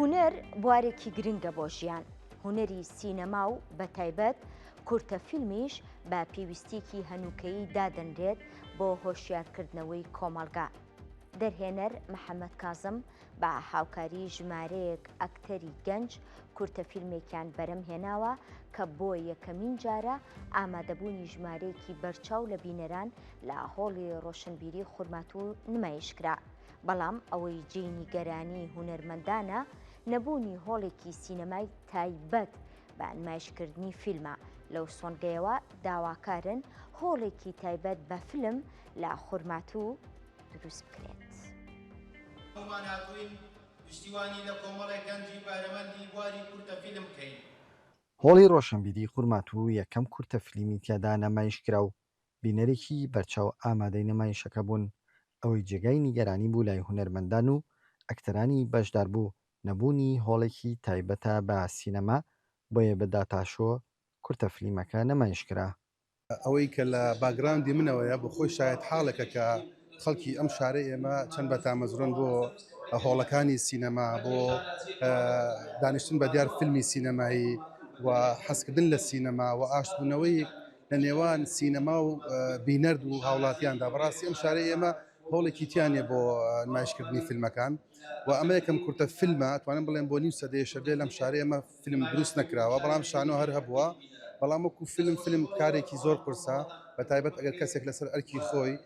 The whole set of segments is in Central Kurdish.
هونەر بوارێکی گرنگە بۆ ژیان، هونەری سینەما و بەتایبەت کورتە فیلمیش بە پێویستییەکی هەنووکەیی دادەنرێت بۆ هۆشیارکردنەوەی کۆمەڵگا. دەرهێنەر محەمەد کازم بە هاوکاری ژمارەیەک ئەکتەری گەنج کورتە فیلمێکیان بەرەم هێناوە کە بۆ یەکەمین جارە ئامادەبوونی ژمارەیەکی بەرچاو لە بینەران لە هۆڵی ڕۆشنبیری خورماتوو نمایشکرا. بەڵام ئەوەی جێی نیگەرانی هونەرمەندانە نەبوونی هۆڵێکی سینەمای تایبەت بە نمایشکردنی فیلمە، لەو سۆنگەیەوە داواکارن هۆڵێکی تایبەت بە فلم لە خورماتوو دروست بکرێت. هەموومان هاتووین پشتیوانی لە کۆمەڵێک گەنجی بەهرەمەندی بواری کورتە فیلم بکەین. هۆڵی ڕۆشنبیری خورماتوو یەکەم کورتە فلیمی تیادا نمایش کرا و بینەرێکی بەرچاو ئامادەی نمایشەکە بوون، ئەوەی جێگای نیگەرانی بوو لای هونەرمەندان و ئەکتەرانی بەشداربوو نەبوونی هۆڵێکی تایبەتە بە سینەما، بۆیە بە داتاشۆ کورتە فلیمەکە نمایشکرا. ئەوەی کە لە باکگراوندی منەوەیە بۆ خۆی شایەتحاڵێکە کە خەڵکی ئەم شارەی ئێمە چەند بە تامەزرۆن بۆ هۆڵەکانی سینەما، بۆ دانیشتن بە دیار فیلمی سینەمایی و حەزکردن لە سینەما و ئاشتبوونەوەی لە نێوان سینەما و بینەرد و هاوڵاتیاندا. بەڕاستی ئەم شارەی ئێمە هۆڵێکی تیا نییە بۆ نمایشکردنی فیلمەکان و ئەمە یەکەم کورتە فیلمە توانم بڵێم بۆ نیو سەدەیەشە بێ لەم شارەی ئێمە فیلم دروست نەکراوە، بەڵام شانۆ هەر هەبووە، بەڵام وەکو فیلم فیلم کارێکی زۆر قورسە بە تایبەت ئەگەر کەسێک لەسەر ئەرکی خۆی.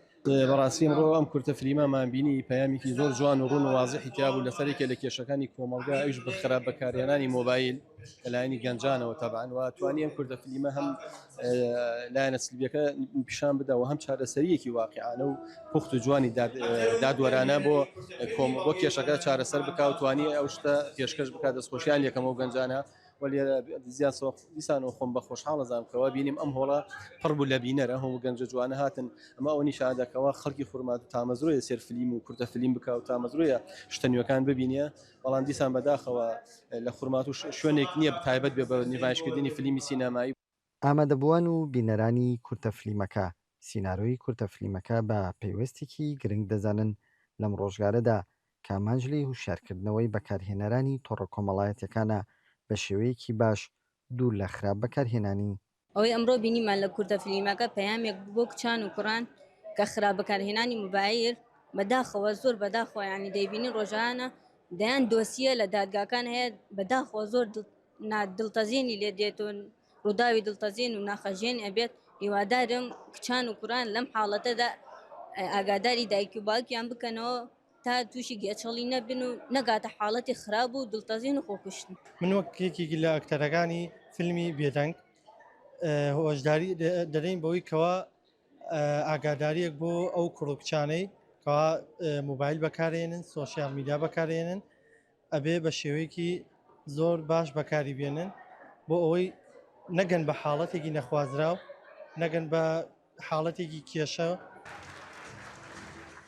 بەڕاستی ئەمڕۆ ئەم کورتە فلیمەمان بینی پەیامێکی زۆر جوان و ڕوون و وازحی تیا بوو لەسەر یەکێ لە کێشەکانی کۆمەڵگا ئەویش بە خراپ بەکارهێنانی مۆبایل لەلایەنی گەنجانەوە تەبعەن و توانی ئەم کورتە فلیمە هەم لایەنە سلبیەکە پیشان بدا و هەم چارەسەریەکی واقعانە و پوخت و جوانی دادوەرانە بۆ کۆم بۆ کێشەکە چارەسەر بکا و توانی ئەو شتە پێشکەش بکات دەستخۆشیان لەکەمەوە گەنجانە وەلێرە دیسان و خۆم بە خۆشحاڵ ئەزانم کەوا بینیم ئەم هۆڵە پڕ بوو لە بینەر ئەم هەموو گەنجە جوانە هاتن ئەمە ئەوە نیشان دەدا کەوا خەڵکی خورماتوو تامەزرۆیە سێر فلیم و کورتە فلیم بکا و تامەزرۆیە شتە نوێکان ببینێ بەڵام دیسان بەداخەوە لە خورماتوو شوێنێک نییە تایبەت بێ بە نمایشکردنی فلیمی سینەمایی. ئامادەبووان و بینەرانی کورتە فلیمەکە، سینارۆی کورتە فلیمەکە بە پەیوەستێکی گرنگ دەزانن لەم ڕۆژگارەدا کە ئامانج لێی هوشیارکردنەوەی بەکارهێنەرانی تۆڕە کۆمەڵایەتیەکانە بە شێوەیەکی باش دوور لە خراپ بەکارهێنانی. ئەوەی ئەمڕۆ بینیمان لە کورتە فلیمەکە پەیامێک بوو بۆ کچان و کوڕان کە خراپ بەکارهێنانی مۆبایل بەداخەوە زۆر بەداخەوە یانی دەیبینین ڕۆژانە دەیان دۆسیە لە دادگاکان هەیە بەداخەوە زۆر دڵتەزێنی لێ دێت و ڕووداوی دڵتەزێن و ناخەژێن ئەبێت هیوادارم کچان و کوڕان لەم حاڵەتەدا ئاگاداری دایک و باوکیان بکەنەوە تا تووشی گێچەڵی نەبن و نەگاتە حاڵەتی خراپ و دڵتەزێن و خۆکوشتن. من وەک یەکێک لە ئەکتەرەکانی فیلمی بێدەنگ هۆشداری دەدەین بەوەی کەوا ئاگاداریەک بۆ ئەو کوڕ و کچانەی کەوا مۆبایل بەکارێنن سۆشیال میدیا بەکارێنن ئەبێ بە شێوەیەکی زۆر باش بەکاری بێنن بۆ ئەوەی نەگەن بە حاڵەتێکی نەخوازراو نەگەن بە حاڵەتێکی کێشە.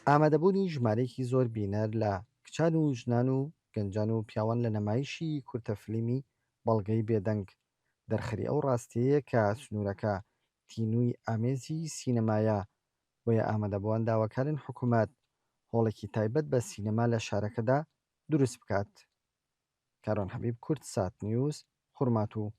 ئامادەبوونی ژمارەیەکی زۆر بینەر لە کچان و ژنان و گەنجان و پیاوان لە نەمایشی کورتە فلیمی بەڵگەی بێدەنگ دەرخەری ئەو ڕاستیەیە کە سنوورەکە تینووی ئامێزی سینەمایە، بۆیە ئامادەبووان داواکارن حکومەت هۆڵێکی تایبەت بە سینەما لە شارەکەدا دروست بکات. کاروان حەبیب، کوردسات نیوز، خورماتوو.